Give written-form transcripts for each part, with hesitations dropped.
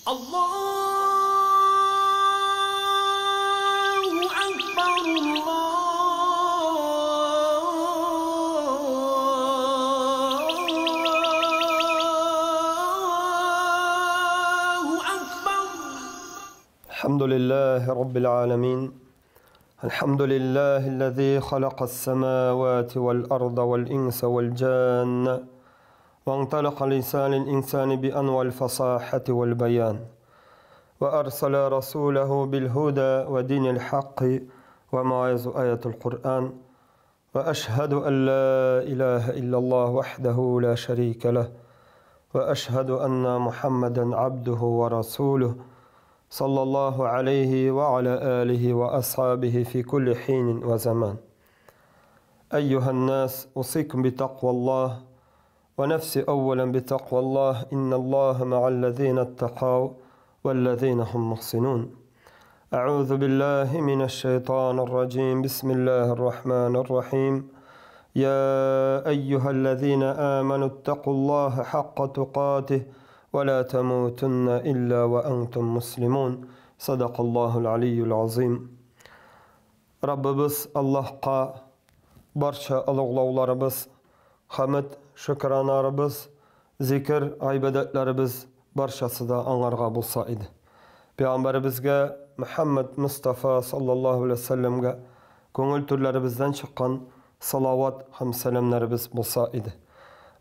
Allahu Akbar, Allahu Akbar. الحمد لله رب العالمين الحمد لله الذي خلق السماوات والأرض والإنس والجان وانطلق لسان الإنسان بأنواع الفصاحة والبيان وأرسل رسوله بالهدى ودين الحق وموعظ آية القرآن وأشهد أن لا إله إلا الله وحده لا شريك له وأشهد أن محمدا عبده ورسوله صلى الله عليه وعلى آله وأصحابه في كل حين وزمان. أيها الناس، أوصيكم بتقوى الله ونفسي أولا بتقوى الله، إن الله مع الذين اتقوا والذين هم محسنون. أعوذ بالله من الشيطان الرجيم، بسم الله الرحمن الرحيم. يا أيها الذين آمنوا اتقوا الله حق تقاته ولا تموتن إلا وأنتم مسلمون. صدق الله العلي العظيم. Раббыбыз Аллаһка барча олуглауларыбыз, хәмд, шөкраналарыбыз, зикер, гыйбадәтләребез барчасы да аңарга булса иде. Пәйгамбәребезгә Мөхәммәд Мустафа саллаллаһу алейһи вәсәлләмгә күңел түрләребездән чыккан салават һәм сәламнәребез булса иде.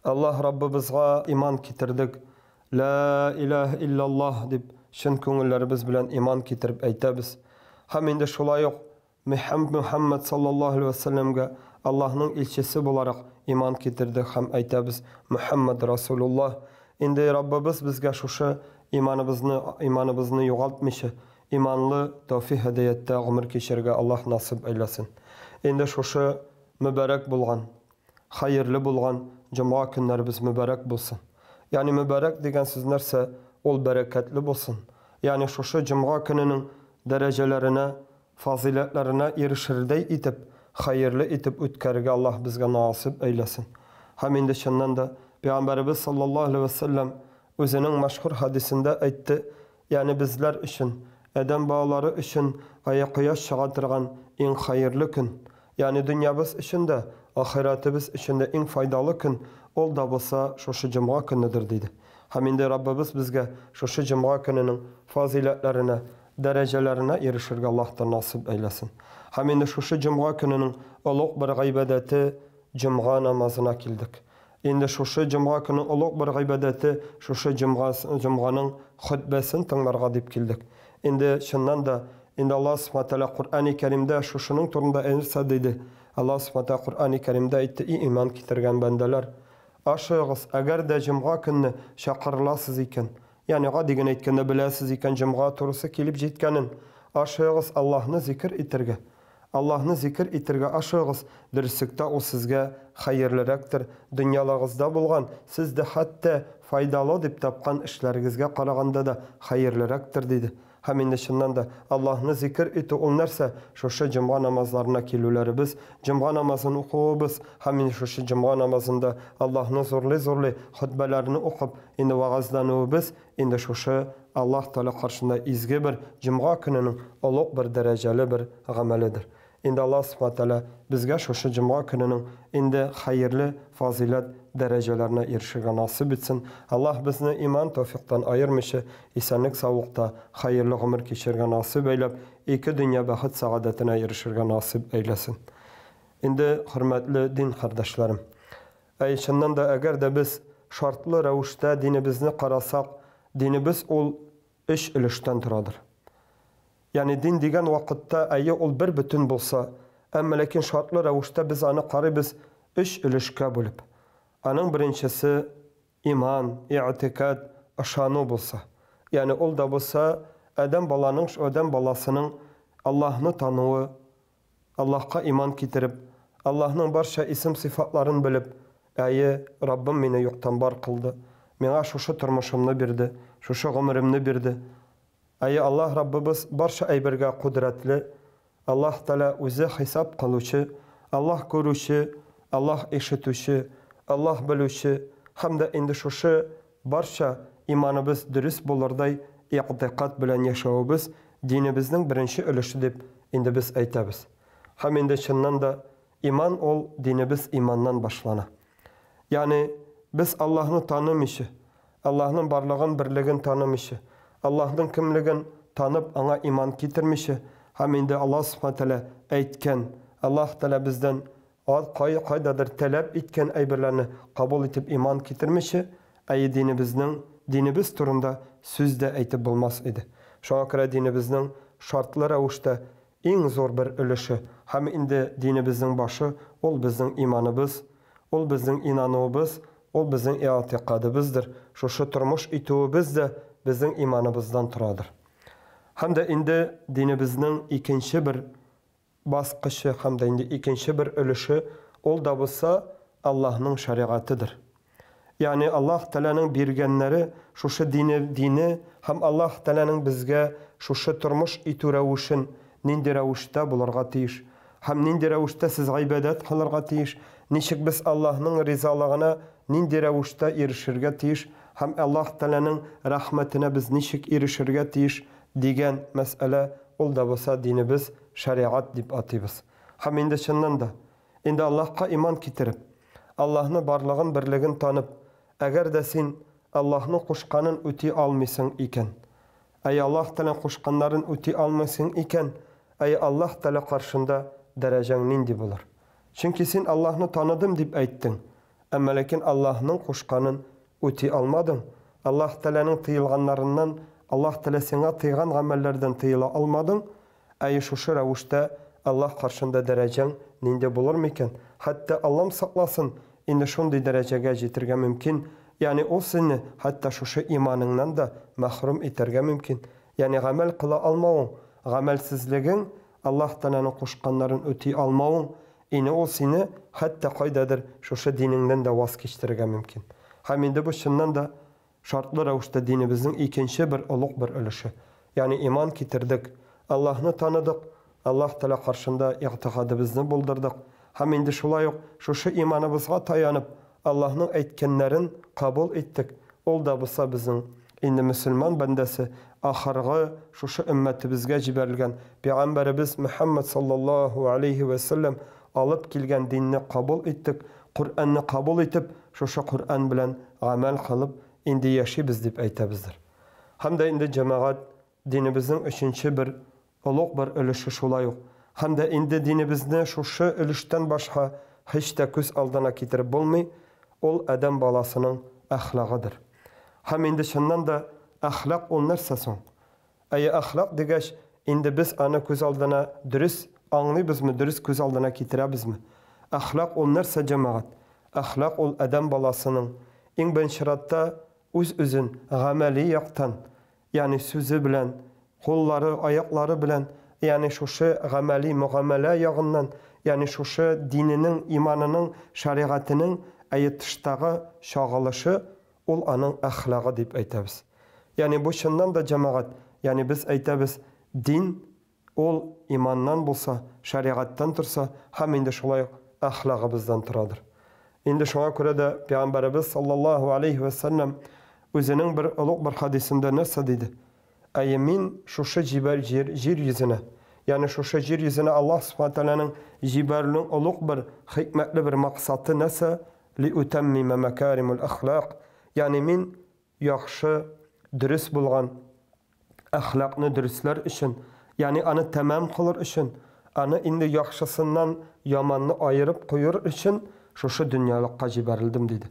Аллаһ Раббыбызга иман китердек. Ла илаһ иллаллаһ дип чын күңелләребез белән иман китереп әйтәбез. Һәм инде шулай ук Мөхәммәд саллаллаһу алейһи вәсәлләмгә Аллаһның илчесе буларак иман китердек һәм әйтәбез: Мөхәммәд Расулуллаһ. Инде Раббыбыз безгә шушы иманыбызны иманыбызны югалтмыйча, иманлы тәүфик һидаяттә гомер кичерергә Аллаһ насыйп әйләсен. Инде шушы мөбарәк булган, хәерле булган җомга көннәребез мөбарәк булсын. Ягъни мөбарәк дигән сүз нәрсә? Ул бәрәкәтле булсын. Ягъни шушы җомга көненең дәрәҗәләренә, фазыйләтләренә ирешердәй итеп, хәерле итеп үткәрергә Аллаһ безгә насыйп әйләсен. Һәм инде чыннан да Пәйгамбәребез саллаллаһу алейһи вә сәлләм үзенең мәшһүр хәдисендә әйтте, ягъни безләр өчен, адәм балалары өчен ая кояш чыга торган иң хәерле көн, ягъни дөньябыз өчен дә, ахирәтебез өчен дә иң файдалы көн, ул да булса шушы җомга көнедер, диде. Һәм инде Раббыбыз безгә шушы җомга көненең фазыйләтләренә, дәрәҗәләренә ирешергә Аллаһ та насыйп әйләсен. Һәм инде шушы җомга көненең олуг бер гыйбадәте җомга намазына килдек. Инде шушы җомга көненең олуг бер гыйбадәте шушы җомга җомганың хөтбәсен тыңларга дип килдек. Инде чыннан да, инде Аллаһ Субхана Тәгалә Коръәни Кәримдә шушының турында нәрсә диде? Аллаһ Субхана Тәгалә Коръәни Кәримдә әйтте: "И иман китергән бәндәләр, ашыгыгыз, әгәр дә җомга көнне чакырыласыз икән, ягъни гади генә әйткәндә беләсез икән җомга турысы килеп җиткәнен, ашыгыгыз Аллаһны зикер итәргә. Аллаһны зикер итәргә ашыгыгыз, дөреслектә ул сезгә хәерлерәктер, дөньялагызда булган, сез дә хәтта файдалы дип тапкан эшләрегезгә караганда да хәерлерәктер, диде. Һәм инде чыннан да Аллаһны зикер итү ул нәрсә? Шушы җомга намазларына килүләребез, җомга намазын укуыбыз һәм инде шушы җомга намазында Аллаһны зурлый-зурлый хөтбәләрне укып, инде вәгазьләнүебез, инде шушы Аллаһ Тәгалә каршында изге бер җомга көненең олуг бер дәрәҗәле бер гамәледер. Инде Аллаһ Субхана Тәгалә безгә шушы җомга көненең инде хәерле фазыйләт дәрәҗәләренә ирешергә насыйп итсен. Аллаһ безне иман тәүфиктан аермыйча, исәнлек-саулыкта хәерле гомер кичерергә насыйп әйләп, ике дөнья бәхет-сәгадәтенә ирешергә насыйп әйләсен. Инде, хөрмәтле дин кардәшләрем, әй, чыннан да, әгәр дә без шартлы рәвештә динебезне карасак, динебез ул өч өлештән торадыр. Ягъни дин дигән вакытта, әйе, ул бер бөтен булса, әмма ләкин шартлы рәвештә без аны карыйбыз өч өлешкә бүлеп. Аның беренчесе иман, игътикад, ышану булса. Ягъни ул да булса адәм баланың, адәм баласының Аллаһны тануы, Аллаһка иман китереп, Аллаһның барча исем-сыйфатларын белеп, Әйе, Раббым мине юктан бар кылды, миңа шушы тормышымны бирде, шушы гомеремне бирде. Әйе, Аллаһ Раббыбыз барча әйбергә кодрәтле, Аллаһ Тәгалә үзе хисап кылучы, Аллаһ күрүче, Аллаһ ишетүче, Аллаһ белүче һәм дә инде шушы барча иманыбыз дөрес булырдай игътикад белән яшәвебез динебезнең беренче өлеше дип инде без әйтәбез. Һәм инде чыннан да иман ул динебез иманнан башлана. Ягъни без Аллаһны танымыйча, Аллаһның барлыгын, берлеген танымыйча, Аллаһның кемлеген танып, аңа иман китермичә, һәм инде Аллаһ Субхана Тәгалә әйткән, Аллаһ Тәгалә бездән кайдадыр таләп иткән әйберләрне кабул итеп иман китермичә, әйе динебезнең, динебез турында сүз дә әйтеп булмас иде. Шуңа күрә динебезнең шартлы рәвештә иң зур бер өлеше һәм инде динебезнең башы ул безнең иманыбыз, ул безнең инануыбыз, ул безнең игътикадыбыздыр. Шушы тормыш итүебез дә безнең иманыбыздан торадыр. Һәм дә инде динебезнең икенче бер баскычы һәм дә инде икенче бер өлеше ул да булса Аллаһның шәригатыдыр. Ягъни Аллаһ Тәгаләнең биргәннәре шушы дине, дине һәм Аллаһ Тәгаләнең безгә шушы тормыш итү рәвешен нинди рәвештә булырга тиеш һәм нинди рәвештә сез гыйбадәт кылырга тиеш, ничек без Аллаһның ризалыгына нинди рәвештә ирешергә тиеш һәм Аллаһ Тәгаләнең рәхмәтенә без ничек ирешергә тиеш дигән мәсьәлә ул да булса динебез шәригать дип атыйбыз. Һәм инде чыннан да инде Аллаһка иман китереп, Аллаһны барлыгын, берлеген танып, әгәр дә син Аллаһның кушканын үти алмыйсың икән, әй Аллаһ Тәгалә кушканнарын үти алмыйсың икән, әй Аллаһ Тәгалә каршында дәрәҗәң нинди булыр? Чөнки син Аллаһны таныдым дип әйттең, әмма ләкин Аллаһның кушканын үти алмадың, Аллаһ Тәгаләнең тыелганнарыннан, Аллаһ Тәгалә сиңа тыйган гамәлләрдән тыела алмадың, әй шушы рәвештә Аллаһ каршында дәрәҗәң нинди булыр микән? Хәтта Аллам сакласын, инде шундый дәрәҗәгә җитергә мөмкин. Ягъни ул сине хәтта шушы иманыңнан да мәхрүм итәргә мөмкин. Ягъни гамәл кыла алмавың, гамәлсезлегең, Аллаһ Тәгаләнең кушканнарын үти алмавың, инде ул сине хәтта кайдадыр шушы динеңнән дә ваз кичтерергә мөмкин. Һәм инде бу чыннан да шартлы рәвештә динебезнең икенче бер олуг бер өлеше. Ягъни иман китердек, Аллаһны таныдык, Аллаһ Тәгалә каршында игътикадыбызны булдырдык. Һәм инде шулай ук шушы иманыбызга таянып, Аллаһның әйткәннәрен кабул иттек. Ул да булса безнең инде мөселман бәндәсе ахыргы шушы өммәтебезгә җибәрелгән пәйгамбәребез Мөхәммәд саллаллаһу алейхи вә сәлләм алып килгән динне кабул иттек, Коръәнне кабул итеп, шушы Коръән белән гамәл кылып инде яшибез дип әйтәбездер. Һәм дә инде җәмәгать динебезнең өченче бер олуг бер өлеше шулай ук. Һәм дә инде динебезне шушы өлештән башка һич тә күз алдына китереп булмый, ул адәм баласының әхлагыдыр. Һәм инде чыннан да әхлак ул нәрсә соң? Әйе, әхлак дигәч, инде без аны күз алдына дөрес аңлыйбызмы, дөрес күз алдына китерәбезме? Әхлак ул нәрсә, җәмәгать? Әхлак ул адәм баласының иң беренче чиратта үз-үзен гамәли яктан, ягъни сүзе белән, куллары, аяклары белән, ягъни шушы гамәли мөгамәлә ягыннан, ягъни шушы диненең, иманының, шәригатенең әйе тыштагы чагылышы ул аның әхлагы дип әйтәбез. Ягъни бу чыннан да җәмәгать, ягъни без әйтәбез, дин ул иманнан булса, шәригатьтән торса, һәм инде шулай ук әхлагыбыздан торадыр. Инде шуңа күрә дә пәйгамбәребез саллаллаһу алейхи вә сәлләм үзенең бер олуг бер хадисендә нәрсә диде? Әйе, мин шушы җибәр җир, җир йөзенә, ягъни шушы җир йөзенә Аллаһ Субхана Тәгаләнең җибәрүнең олуг бер хикмәтле бер максаты нәрсә? Ли утаммима макаримул әхлак. Ягъни мин яхшы, дөрес булган әхлакны дөресләр өчен, ягъни аны тәмам кылыр өчен, аны инде яхшысыннан яманны аерып куер өчен шушы дөньялыкка җибәрелдем диде.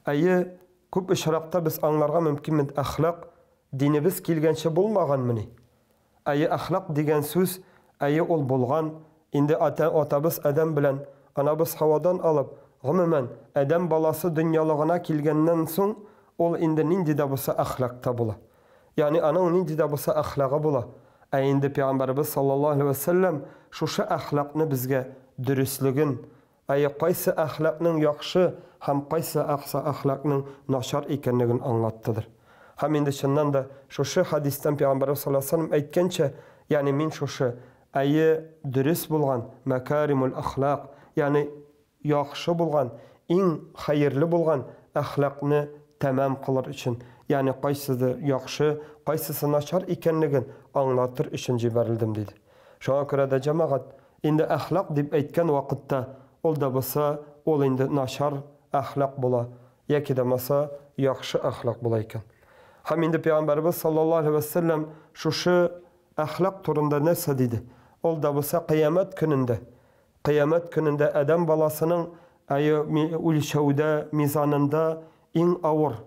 Әйе, күп очракта без аңларга мөмкин әхлак динебез килгәнче булмаганмыни? Әйе, әхлак дигән сүз, әйе ул булган, инде ата, атабыз Адәм белән анабыз Хавадан алып, гомумән, адәм баласы дөньялыгына килгәннән соң, ул инде нинди дә булса әхлакта була. Ягъни аның нинди дә булса әхлагы була. Ә инде пәйгамбәребез саллаллаһу алейһи вә сәлләм шушы әхлакны безгә дөреслеген, әйе, кайсы әхлакның яхшы һәм кайсы әхлакның начар икәнлеген аңлаттыдыр. Һәм инде чыннан да шушы хадистән пәйгамбәребез саллаллаһу алейһи вә сәлләм әйткәнчә, ягъни мин шушы әйе дөрес булган мәкаримул әхлак, ягъни яхшы булган, иң хәерле булган әхлакны тәмам кылыр өчен, ягъни кайсыды яхшы, кайсысы начар икәнлеген аңлатыр өчен җибәрелдем, диде. Шуңа күрә дә, җәмәгать, инде әхлак дип әйткән вакытта, ул да булса, ул инде начар әхлак була, яки дә булмаса яхшы әхлак була икән. Һәм инде Пәйгамбәребез саллаллаһу алейһи вә сәлләм шушы әхлак турында нәрсә диде? Ул да булса кыямәт көнендә, кыямәт көнендә адәм баласының әйе үлчәүдә, мизанында иң авыр,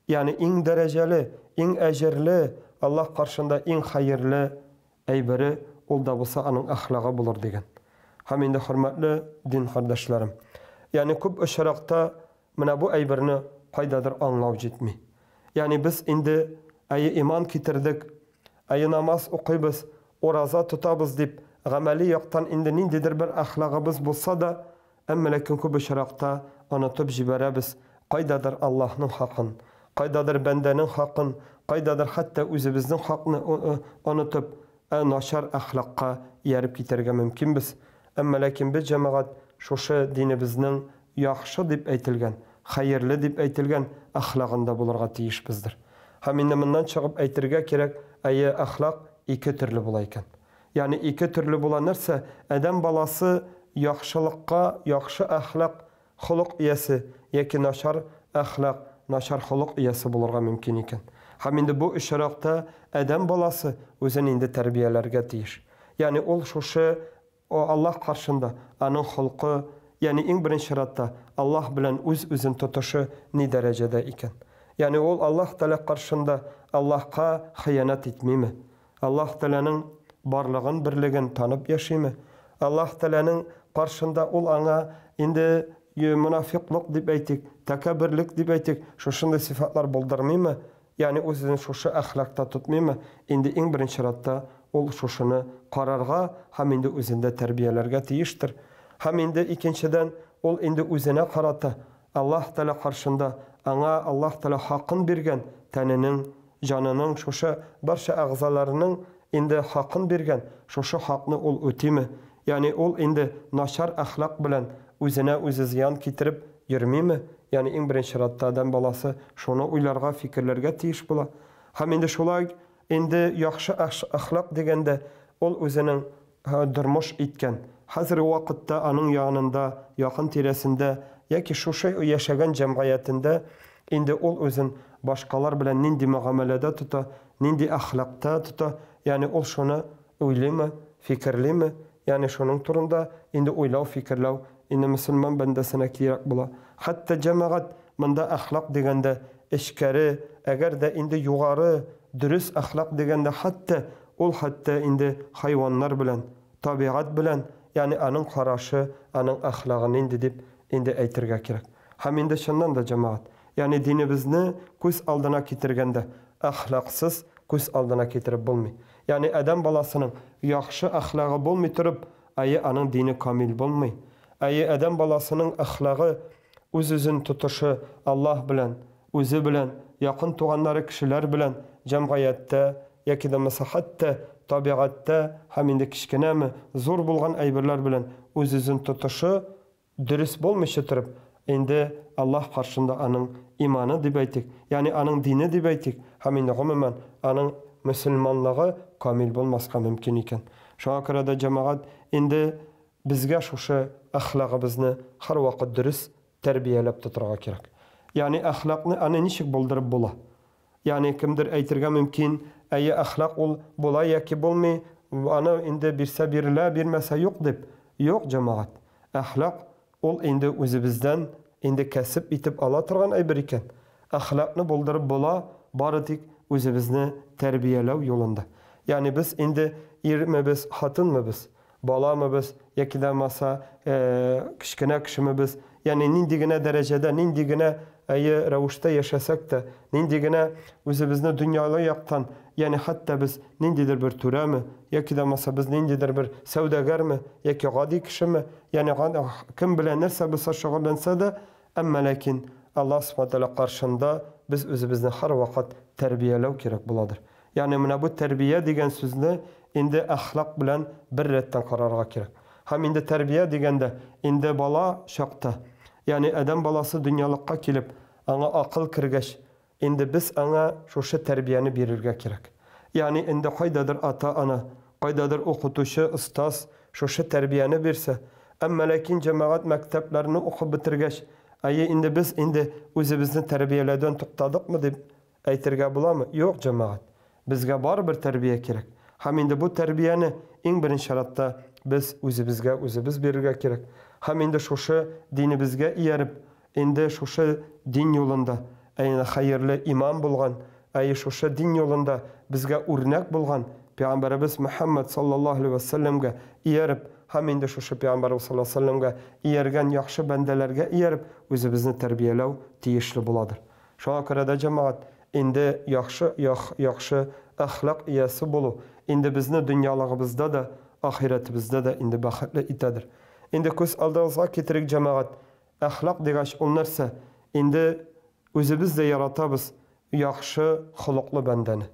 ягъни иң дәрәҗәле, иң әҗерле, Аллаһ каршында иң хәерле әйбере ул да булса аның әхлагы булыр дигән. Һәм инде хөрмәтле дин кардәшләрем, ягъни күп очракта менә бу әйберне кайдадыр аңлау җитми. Ягъни без инде әйе иман китердек, әйе намаз укыйбыз, ураза тотабыз дип, гамәли яктан инде ниндидер бер әхлагыбыз булса да, әмма ләкин күп очракта онытып җибәрәбез кайдадыр Аллаһның хакын, кайдадыр бәндәнең хакын, кайдадыр хәтта үзебезнең хакны онытып, начар әхлакка ияреп китәргә мөмкинбез. Әмма ләкин без, җәмәгать, шушы динебезнең яхшы дип әйтелгән, хәерле дип әйтелгән әхлагында булырга тиешбездер. Һәм инде моннан чыгып әйтергә кирәк, әйе, әхлак ике төрле була икән. Ягъни ике төрле була нәрсә? Адәм баласы яхшылыкка, яхшы әхлак, холык иясе яки начар әхлак, начар холык иясе булырга мөмкин икән. Һәм инде бу очракта адәм баласы үзен инде тәрбияләргә тиеш. Ягъни ул шушы Аллаһ каршында аның холкы, ягъни иң беренче чиратта Аллаһ белән үз-үзен тотышы ни дәрәҗәдә икән. Ягъни ул Аллаһ Тәгалә каршында Аллаһка хыянәт итмиме? Аллаһ Тәгаләнең барлыгын, берлеген танып яшиме? Аллаһ Тәгаләнең каршында ул аңа инде монафикълык дип әйтик, тәкәбберлек дип әйтик, шушындый сыйфатлар булдырмыймы? Ягъни үз-үзен шушы әхлакта тотмыймы? Инде иң беренче чиратта ул шушыны карарга һәм инде үзендә тәрбияләргә тиештер. Һәм инде икенчедән, ул инде үзенә карата Аллаһ Тәгалә каршында аңа Аллаһ Тәгалә хакын биргән тәненең, җанының шушы барча әгъзаларының инде хакын биргән, шушы хакны ул үтиме? Ягъни ул инде начар әхлак белән үзенә үзе зыян китереп йөрмиме? Ягъни иң беренче чиратта адәм баласы шуны уйларга, фикерләргә тиеш була. Һәм инде шулай инде яхшы әхлак дигәндә, ул үзенең тормыш иткән, хәзерге вакытта аның янында, якын тирәсендә яки шушы яшәгән җәмгыятендә инде ул үзен башкалар белән нинди мөгамәләдә тота, нинди әхлакта тота, ягъни ул шуны уйлыймы, фикерлиме, ягъни шуның турында инде уйлау, фикерләү инде мөселман бәндәсенә кирәк була. Хәтта, җәмәгать, монда әхлак дигәндә эчкәре, әгәр дә инде югары, дөрес әхлак дигәндә хәтта ул хәтта инде хайваннар белән, табигать белән, ягъни аның карашы, аның әхлагы нинди дип инде әйтергә кирәк. Һәм инде чыннан да, җәмәгать, ягъни динебезне күз алдына китергәндә, әхлаксыз күз алдына китереп булмый. Ягъни адәм баласының яхшы әхлагы булмый торып, әйе, аның дине камил булмый. Әйе, адәм баласының әхлагы, үз-үзен тотышы Аллаһ белән, үзе белән, якын туганнары кешеләр белән, җәмгыятьтә яки дә булмаса хәтта табигатьтә һәм инде кечкенәме, зур булган әйберләр белән үз-үзен тотышы дөрес булмыйча торып, инде Аллаһ каршында аның иманы дип әйтик, ягъни аның дине дип әйтик, һәм инде гомумән аның мөселманлыгы камил булмаска мөмкин икән. Шуңа күрә дә, җәмәгать, инде безгә шушы әхлагыбызны һәрвакыт дөрес тәрбияләп тотарга кирәк. Ягъни әхлакны аны ничек булдырып була? Ягъни кемдер әйтергә мөмкин, әйе, әхлак ул була яки булмый, аны инде бирсә бирелә, бирмәсә юк дип. Юк, җәмәгать. Әхлак ул инде үзебездән инде кәсеп итеп ала торган әйбер икән. Әхлакны булдырып була бары тик үзебезне тәрбияләү юлында. Ягъни без инде ирме без, хатынмы без, баламы без яки дә булмаса кечкенә кешеме без, ягъни нинди генә дәрәҗәдә, нинди генә әйе рәвештә яшәсәк тә, нинди генә үзебезне дөньялы яктан, ягъни хәтта без ниндидер бер түрәме, яки дә булмаса без ниндидер бер сәүдәгәрме, яки гади кешеме, ягъни кем белән нәрсә булса шөгыльләнсә дә, әмма ләкин Аллаһ Субхана Тәгалә каршында без үзебезне һәрвакыт тәрбияләү кирәк буладыр. Ягъни менә бу тәрбия дигән сүзне инде әхлак белән бер рәттән карарга кирәк. Һәм инде тәрбия дигәндә, инде бала чакта, ягъни адәм баласы дөньялыкка килеп, аңа акыл кергәч, Инде без аңа шушы тәрбияне бирергә кирәк. Ягъни инде кайдадыр ата-ана, кайдадыр укытучы, остаз шушы тәрбияне бирсә, әмма ләкин җәмәгать мәктәпләрне укып бетергәч, әйе, инде без инде үзебезне тәрбияләүдән туктадыкмы дип әйтергә буламы? Юк, җәмәгать. Безгә барыбер тәрбия кирәк. Һәм инде бу тәрбияне иң беренче чиратта без үзебезгә үзебез бирергә кирәк. Һәм инде шушы динебезгә ияреп, инде шушы дин юлында, ә инде хәерле имам булган, әйе, шушы дин юлында безгә үрнәк булган Пәйгамбәребез Мөхәммәд саллаллаһу алейһи вә сәлләмгә ияреп, һәм инде шушы Пәйгамбәребез саллаллаһу алейһи вә сәлләмгә ияргән яхшы бәндәләргә ияреп, үзебезне тәрбияләү тиешле буладыр. Шуңа күрә дә, җәмәгать, инде яхшы ях яхшы әхлак иясе булу инде безне дөньялыгыбызда да, ахирәтебездә дә инде бәхетле итәдер. Инде күз алдыгызга китерик, җәмәгать, Әхлак дигәч, ул нәрсә? Инде үзебез дә яратабыз яхшы холыклы бәндәне.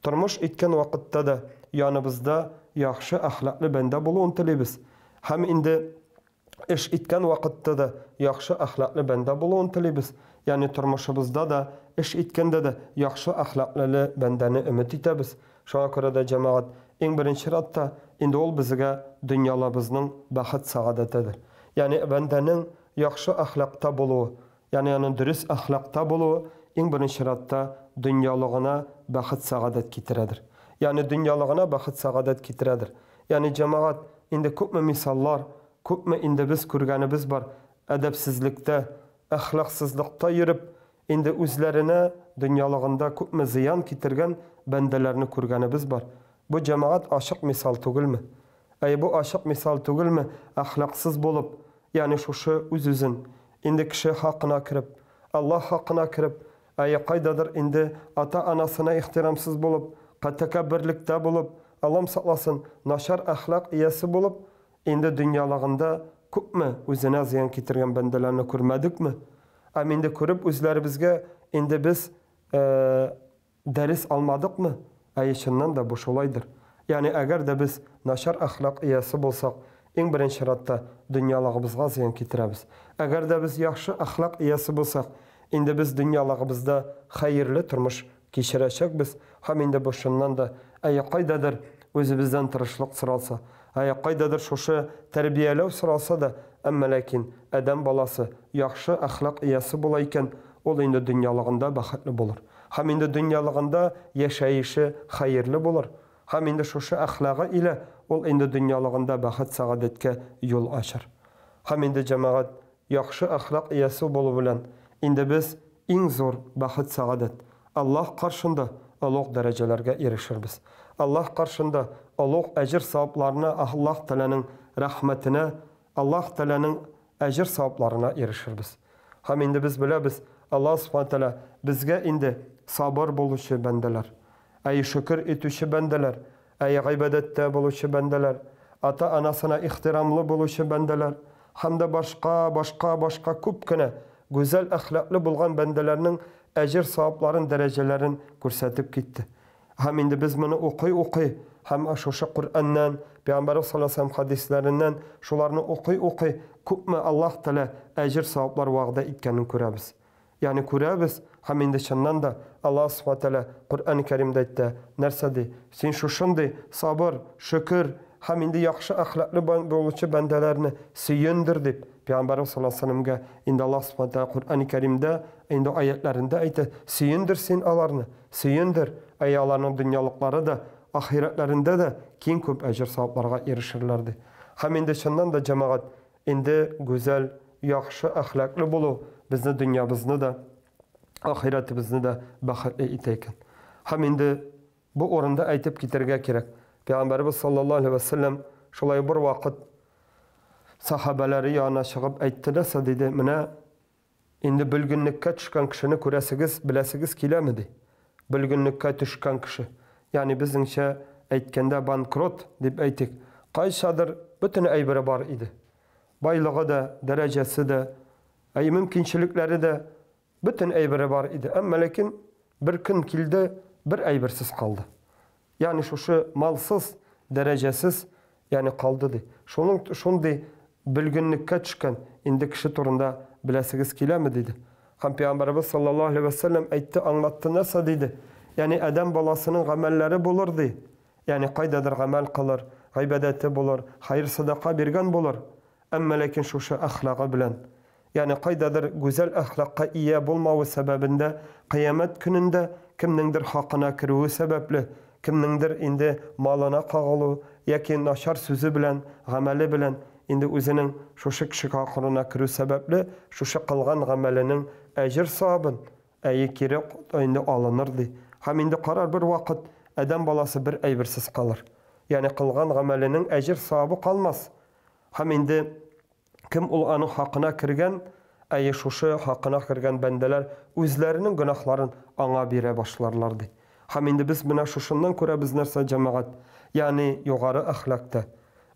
Тормыш иткән вакытта да яныбызда яхшы әхлаклы бәндә булуын телибез. Һәм инде эш иткән вакытта да яхшы әхлаклы бәндә булуын телибез. Ягъни тормышыбызда да, эш иткәндә дә яхшы әхлаклылы бәндәне өмет итәбез. Шуңа күрә дә, җәмәгать, иң беренче чиратта, инде ул безгә дөньялабызның бәхет-сәгадәтедер. Ягъни бәндәнең яхшы әхлакта булуы, ягъни аның дөрес әхлакта булуы иң беренче чиратта дөньялыгына бәхет-сәгадәт китерәдер. Ягъни дөньялыгына бәхет-сәгадәт китерәдер. Ягъни, җәмәгать, инде күпме мисаллар, күпме инде без күргәнебез бар, әдәпсезлектә, әхлаксызлыкта йөреп, инде үзләренә дөньялыгында күпме зыян китергән бәндәләрне күргәнебез бар. Бу, җәмәгать, ачык мисал түгелме? Әй, бу ачык мисал түгелме, әхлаксыз булып, ягъни шушы үз-үзен, инде кеше хакына кереп, Аллаһ хакына кереп, әй, кайдадыр инде ата-анасына ихтирамсыз булып, тәкәбберлектә булып, Аллам сакласын, начар әхлак иясе булып, инде дөньялыгында күпме үзенә зыян китергән бәндәләрне күрмәдекме? Һәм инде күреп үзләребезгә инде без Дәрес алмадыкмы? Әйе, чыннан да бу шулайдыр. Ягъни, әгәр дә без начар әхлак иясе булсак, иң беренче чиратта дөньялыгыбызга зыян китерәбез. Әгәр дә без яхшы әхлак иясе булсак, инде без дөньялыгыбызда хәерле тормыш кичерәчәкбез һәм инде бу чыннан да, әйе, кайдадыр үзебездән тырышлык соралса, әйе, кайдадыр шушы тәрбияләү соралса да, әмма ләкин адәм баласы яхшы әхлак иясе була икән, ул инде дөньялыгында бәхетле булыр. Һәм инде дөньялыгында яшәеше хәерле булыр, һәм инде шушы әхлагы илә ул инде дөньялыгында бәхет-сәгадәткә юл ачыр. Һәм инде, җәмәгать, яхшы әхлак иясе булу белән инде без иң зур бәхет-сәгадәт, Аллаһ каршында олуг дәрәҗәләргә ирешербез. Аллаһ каршында олуг әҗер-савапларына, Аллаһ Тәгаләнең рәхмәтенә, Аллаһ Тәгаләнең әҗер-савапларына ирешербез. Һәм инде без беләбез, Аллаһ Сүбхәнәһү вә Тәгалә безгә инде сабыр булучы бәндәләр, әй шөкер итүче бәндәләр, әй гыйбадәттә булучы бәндәләр, ата-анасына ихтирамлы булучы бәндәләр һәм дә башка, башка, башка күп кенә гүзәл әхлаклы булган бәндәләрнең әҗер-савапларын, дәрәҗәләрен күрсәтеп китте. Һәм инде без моны укый-укый һәм шушы Коръәннән, Пәйгамбәребез саллаллаһу алейһи ва сәлләм хәдисләреннән шуларны укый-укый күпме Аллаһ Тәгалә әҗер-саваплар вәгъдә иткәнен күрәбез. Ягъни күрәбез һәм инде чыннан да Аллаһ Субхана Тәгалә Коръән Кәримдә әйтә, нәрсә ди? Син шушындый сабыр, шөкер һәм инде яхшы әхлаклы булучы бәндәләрне сөендер, дип Пәйгамбәребез саллаллаһу алейһи ва сәлләмгә инде Аллаһ Субхана Тәгалә Коръән Кәримдә инде аятьләрендә әйтә, сөендер син аларны. Сөендер, әй аларның дөньялыклары да, ахирәтләрендә дә киң күп әҗер-савапларга ирешерләр, ди. Һәм инде чыннан да, җәмәгать, инде гүзәл, яхшы әхлаклы булу безне дөньябызны да, ахирәтебезне дә бәхетле итә икән. Һәм инде бу урында әйтеп китәргә кирәк, Пәйгамбәребез саллаллаһу алейһи вә сәлләм шулай бервакыт сәхабәләре янына чыгып әйтте, нәрсә диде, менә Инде бөлгенлеккә төшкән кешене күрәсегез, беләсегез киләме, ди. Бөлгенлеккә төшкән кеше. Ягъни безнеңчә әйткәндә банкрот дип әйтик. Кайчадыр бөтен әйбере бар иде. Байлыгы да, дәрәҗәсе дә, әй мөмкинчелекләре дә, бөтен әйбере бар иде. Әмма ләкин бер көн килде, бер әйберсез калды. Ягъни шушы малсыз, дәрәҗәсез, ягъни калды, ди. Шуның шундый бөлгенлеккә төшкән инде кеше турында беләсегез киләме, диде. Һәм Пәйгамбәребез саллаллаһу алейһи вә сәлләм әйтте, аңлатты, нәрсә диде? Ягъни адәм баласының гамәлләре булыр ди. Ягъни кайдадыр гамәл кылыр, гыйбадәте булыр, хәер-садака биргән булыр, әмма ләкин шушы әхлагы белән, ягъни кайдадыр гүзәл әхлакка ия булмавы сәбәбендә кыямәт көнендә кемнеңдер хакына керүе сәбәпле, кемнеңдер инде малына кагылу яки начар сүзе белән, гамәле белән инде үзенең шушы кеше хакына керү сәбәпле, шушы кылган гамәленең әҗер-савабын, әйе, кире инде алыныр, ди. Һәм инде карар бер вакыт адәм баласы бер әйберсез калыр. Ягъни кылган гамәленең әҗер-савабы калмас. Һәм инде кем ул аның хакына кергән, әйе, шушы хакына кергән бәндәләр үзләренең гөнаһларын аңа бирә башларлар, ди. Һәм инде без менә шушыннан күрәбез нәрсә, җәмәгать, ягъни югары әхлакта,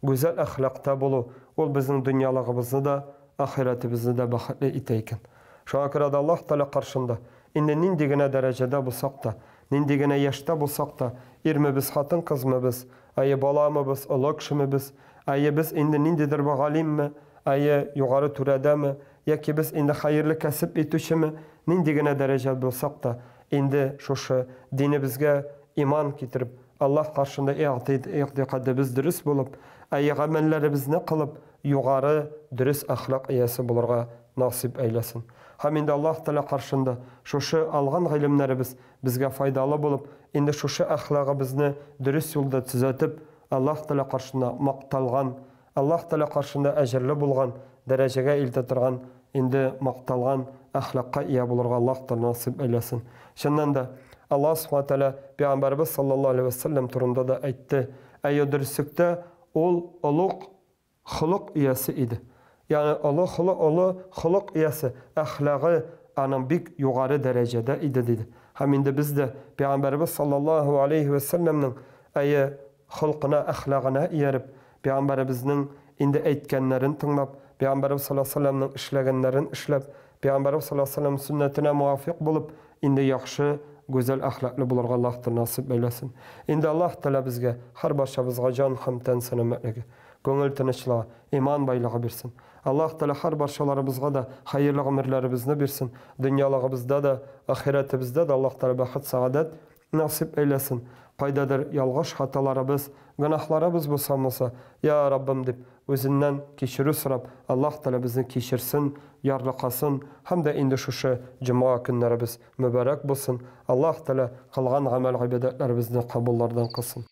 гүзәл әхлакта булу, ул безнең дөньялыгыбызны да, ахирәтебезне дә бәхетле итә икән. Шуңа күрә дә Аллаһ Тәгалә каршында, инде нинди генә дәрәҗәдә булсак та, нинди генә яшьтә булсак та, ирме без, хатын-кызмы без, әйе, баламы без, олы кешеме без, әйе, без инде ниндидер бер галимме, әйе, югары түрәдәме, яки без инде хәерле кәсеп итүчеме, нинди генә дәрәҗәдә булсак та, инде шушы динебезгә иман китереп, Аллаһ каршында игътикадыбыз дөрес булып, әйе, гамәлләребезне кылып, югары, дөрес әхлак иясе булырга насыйп әйләсен. Һәм инде Аллаһ Тәгалә каршында шушы алган гыйлемнәребез безгә файдалы булып, инде шушы әхлагыбызны дөрес юлда төзәтеп, Аллаһ Тәгалә каршында макталган, Аллаһ Тәгалә каршында әҗерле булган дәрәҗәгә илтә торган инде макталган әхлакка ия булырга Аллаһ Тәгалә насыйп әйләсен. Чыннан да, Аллаһ Субхана Тәгалә Пәйгамбәребез саллаллаһу алейһи вә сәлләм турында да әйтте, Әйе, дөреслектә ул олуг холык иясе иде. Ягъни олы холы олы холык иясе, әхлагы аның бик югары дәрәҗәдә иде, диде. Һәм инде без дә Пәйгамбәребез саллаллаһу алейһи вә сәлләмнең, әйе, холкына, әхлагына ияреп, Пәйгамбәребезнең инде әйткәннәрен тыңлап, Пәйгамбәребез саллаллаһу алейһи ва сәлләмнең эшләгәннәрен эшләп, Пәйгамбәребез саллаллаһу алейһи ва сәлләм сөннәтенә муафикъ булып, инде яхшы, гүзәл әхлаклы булырга Аллаһ Тәгалә насыйп әйләсен. Инде Аллаһ Тәгалә безгә, һәрбарчабызга җан һәм тән сәламәтлеге, күңел тынычлыгы, иман байлыгы бирсен. Аллаһ Тәгалә һәрбарчаларыбызга да хәерле гомерләребезне бирсен, дөньялыгыбызда да, ахирәтебездә дә Аллаһ Тәгалә бәхет-сәгадәт Насыйп әйләсен. Кайдадыр ялгыш хаталарыбыз, гөнаһларыбыз булса мулса, Я Раббым дип, Үзеннән кичерү сорап, Аллаһ Тәгалә безне кичерсен, ярлыкасын һәм дә инде шушы җомга көннәребез мөбарәк булсын, Аллаһ Тәгалә кылган гамәл-гыйбадәтләребезне кабуллардан кылсын.